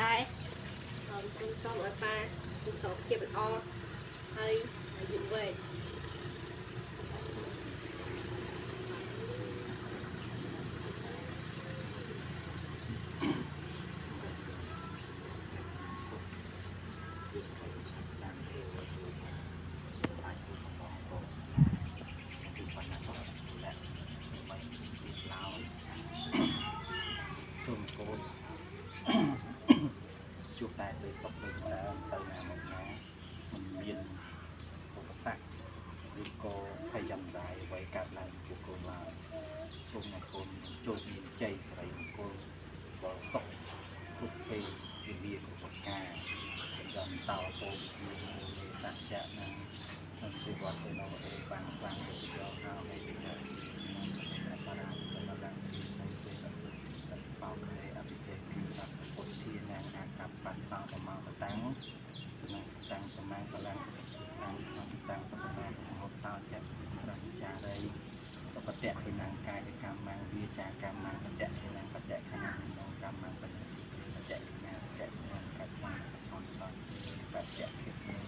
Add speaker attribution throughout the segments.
Speaker 1: ដែរ គុណសូមឲ្យប៉ាមានសុខភាពល្អហើយអាយុវែង។
Speaker 2: សូមកូនជួបតែពេលសុខពេលច្រើន ទៅណាមកណាមិនមានឧបសគ្គឬក៏ភ័យអន្តរាយអ្វីកើតឡើងពួកកូនឡើយ។ សូមឲ្យកូនចូលមានជ័យសិរីមង្គលដល់សុខគ្រប់ពេលវេលាគ្រប់ប្រការ សម្រាប់តោពោវិជាមេសច្ចៈនឹងក្នុងទេវតេណោអេបាំងបាំងវិយោហោអេតិយោបារាបលាំសៃសេបោខេអភិសេកសត្វពុទ្ធានាងអាកបតោបមោបតាំងសមាតាំងសមាកលាំងតាំងសមាតាំងសបតាសមហតោចៈប្រចារីសុបតៈខិនងកាយកម្មងវាចាកម្មងបតៈខិនងបតៈខិនងមនោកម្មងបតៈបតៈខិនងបតៈខិនងកកម្មអន្តបតៈខិន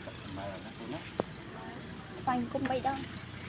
Speaker 2: សុខមើលណាពូណា
Speaker 1: ថ្វាយគុំ 3 ដង។